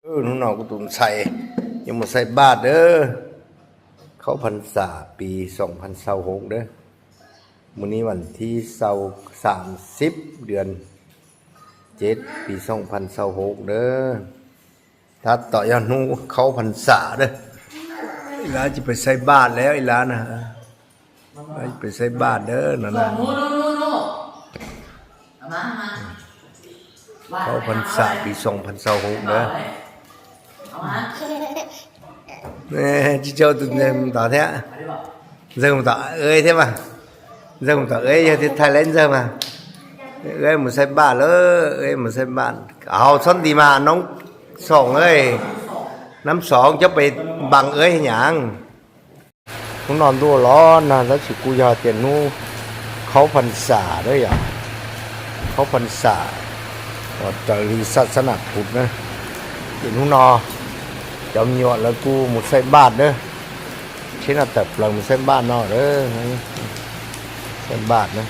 ເອີ ໜູນ້ອຍ ກູຕຸນໄຊ ຍັງບໍ່ໃສ່ບາດເດີ. ເຂົ້າພັນສາປີສອງພັນຊາວຫົກເດີ. ມື້ນີ້ວັນທີຊາວ ສາມສິບ ເດືອນເຈັດ ປີສອງພັນຊາວຫົກເດີ. ຕັດຕໍ່ຍອດໜູເຂົ້າພັນສາເດີ. ອີຫຼາຊິໄປໃສ່ບາດແລ້ວ ອີຫຼານະ. ໄປ ໄປໃສ່ບາດເດີນັ້ນນະ. ເຂົ້າພັນສາປີສອງພັນຊາວຫົກເດີ. ແມ່ ຈິເຈົ້າຕຸນໃສ່ຕາແທ້ ໃສ່ຕາເອີຍແທ້ມາ ໃສ່ຕາເອີຍ ເຮັດໄທແລນໃສ່ມາ. ເອີຍ ມາໃສ່ບາດເດີ ເອີຍ ມາໃສ່ບາດ. ເອົາ ສອນດີມາ ນ້ອງສອງເອີຍ ນ້ຳສອງ ເຈົ້າໄປບັງເອີຍເຮັດຫຍັງ? ໜູນອນດູຮ້ອນນະ ລະຊິກູຢາຕຽນໜູ ເຂົ້າພັນສາເດີ. ເຂົ້າພັນສາ ວັດຕະລີ ສາສະໜາພຸດນະ. ຕຽນໜູນອ ຈຳຍວດລະກູໝູໃສ່ບາດເດີ. ເຊນະແຕ່ເປິງໝູໃສ່ບາດນອເດີ ໃສ່ບາດນະ.